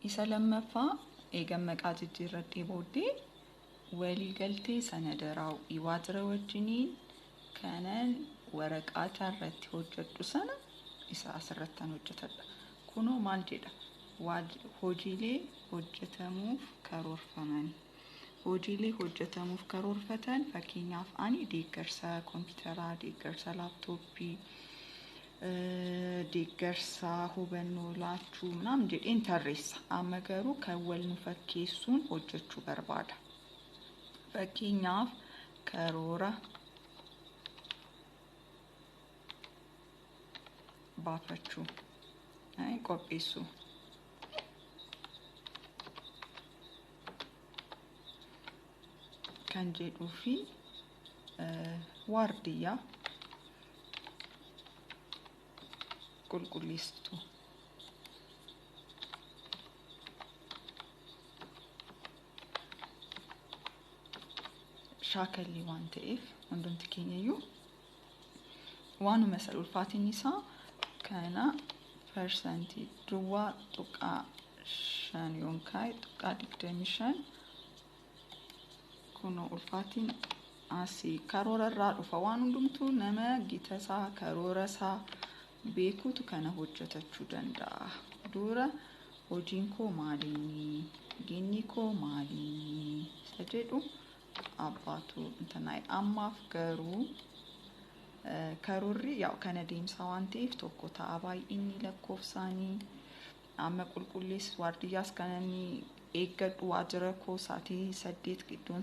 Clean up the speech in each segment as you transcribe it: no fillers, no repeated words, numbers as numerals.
Isa lammaffaa eegan maqaa jijjiirradhee booddee waliigaltee sanada raawwii waajjira wajjiniin kanan waraqaata irratti hojjedhu sana isa asirrattan hojjetadha. Kunoo maal jedha? Hojiilee hojjetamuuf karoorfaman. Hojiilee hojjetamuuf karoorfatan, fakkeenyaaf ani deeggarsa kompiitaraa, deeggarsa laaptooppii, deeggarsa hubannoo laachuu ምናምን jedheen tarreessa. Amma garuu kan wal nu fakkeessuun hojjechuu barbaada. Fakkeenyaaf karoora baafachuu, qopheessuu. Kan jedhuu fi waardiyyaa qulqulleessituu. Shaakallii waan ta'eef hundumti keenya iyyuu waanuma isa ulfaatinni isaa kana parsantii 0.5 yookaan 0.25. Kunoo ulfaatiin asii karoora irraa dhufa. Waan hundumtuu nama gita isaa karoora isaa beekutu kana hojjetachuu danda'a. Dura hojiin koo maalinni, ginni koo maalinni isa jedhu abbaatu intanaa. Ammaaf garuu karoorri yaa kana deemsaa waan ta'eef tokko ta'a baay'inni lakkoofsaanii. Amma qulqulleessu waardiyyaas kan inni eeggadhu waajjira koo sa'aatii 8 gidduun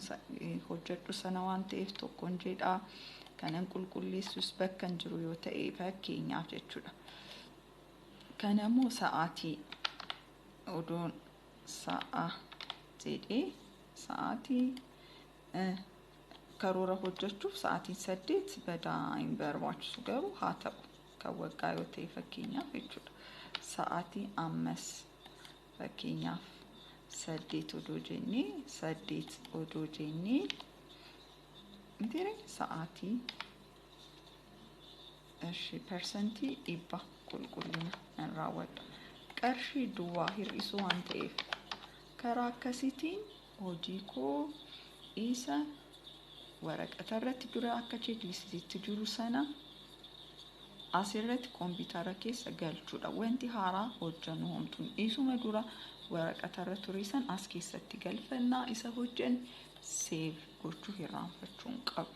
hojjedhu sana waan ta'eef tokkoon jedha. Kanan qulqulleessus bakka hin jiru yoo ta'e fakkeenyaaf jechuudha. Kanammoo sa'aatii odoon sa'a jedhee, sa'aatii karoora hojjechuuf sa'aatiin 8 badaa hin barbaachisu, garuu haa ta'u kan waggaa yoo ta'e fakkeenyaaf jechuudha. Sa'aatii ammas fakkeenyaaf 8 odoo jennee, 8 odoo jennee mitiire sa'aatii. Ishi 100% qulqullina nan raawwadha. Qarshii duwwaa hir'isuu waan ta'eef karaa akkasiitiin hojii koo isa waraqata irratti dura akka cheeklistiitti jiru sana asirratti kompiitara keessa galchuudha. Wanti haaraa hojjennu homtuun isuma dura waraqata irra ture san as keessatti galfannaa. Isa hojjenne save gochuu hirraanfachuu hin qabu.